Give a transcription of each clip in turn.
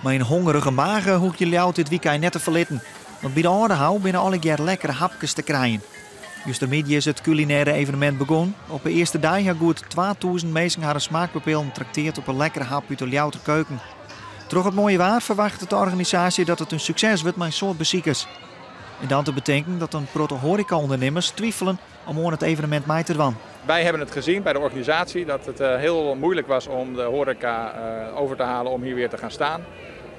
Mei in hongerige mage hoech je Ljouwert dit wykein net te ferlitten, want by de Aldehou binne allegear lekkere hapkes te krijen. Justermiddei is it kulinêre evenemint begûn. Op de earste dei ha goed 2000 minsken harren smaakpapillen trakteard op in lekkere hap út de Ljouwerter keuken. Troch it moaie waar ferwachtet de organisaasje dat it in sukses wurdt mei in soad besikers. En dan te betinken dat in protte hoareka-ûndernimmers twifelen om oan it evenemint mei te dwaan. Wij hebben het gezien bij de organisatie dat het eh, heel moeilijk was om de horeca eh, over te halen om hier weer te gaan staan.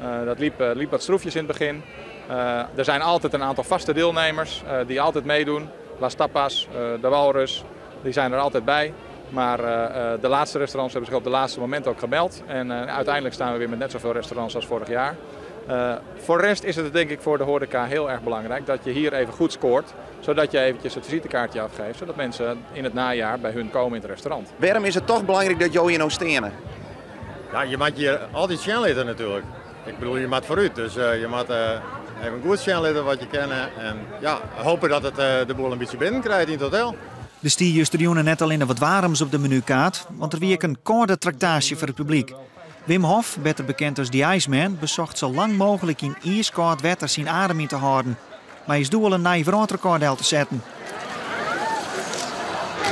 Eh, dat liep, liep wat stroefjes in het begin. Er zijn altijd een aantal vaste deelnemers die altijd meedoen. Las Tapas, de Walrus, die zijn er altijd bij. Maar de laatste restaurants hebben zich op de laatste moment ook gemeld. En uiteindelijk staan we weer met net zoveel restaurants als vorig jaar. Voor de rest is het denk ik voor de horeca heel erg belangrijk dat je hier even goed scoort. Zodat je eventjes het visitekaartje afgeeft, zodat mensen in het najaar bij hun komen in het restaurant. Waarom is het toch belangrijk dat jo hjir no steane? Ja, je moet je altijd sjen litte natuurlijk. Ik bedoel, je moet vooruit, dus je moet even goed sjen litte wat je kent. En ja, hopen dat het de boel een beetje binnenkrijgt in het hotel. Der stie justerjûn net allinne wat waarms op de menukaart, want der wie ek in kâlde traktaasje foar it publyk. Wim Hof, better bekend as The Iceman, besocht sa lang mooglik yn iiskâld wetter syn adem yn te hâlden. Mei as doel in nij wrâldrekôr del te setten.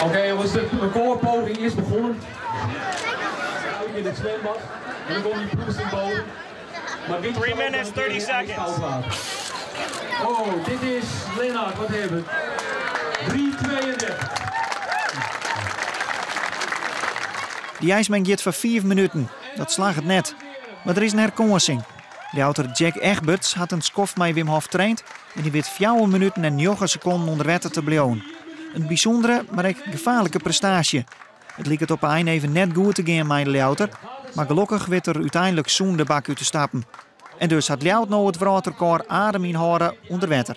Oké jongens, de recordpoging is begonnen. In het zwembad. En dan komt die proesting boven. Maar dit 3 minutes, 30 seconds. Oh, dit is Lennart, wat hebben we? 3,32. De IJsman giet foar 5 minuten. Dat slagget net. Mar der is in herkânsing. Ljouwerter Jack Egberts hat in skoft mei Wim Hof traind en dy wit 4 minuten en 9 sekonden ûnder wetter te bliuwen. In bysûndere, mar ek gefaarlike prestaasje. It liket op 'e ein even net goed te gean mei de Ljouwerter, mar gelokkich wit er úteinlik sûn de bak út te stappen. En dus hat Ljouwert no it wrâldrekôr adem ynhâlde ûnder wetter.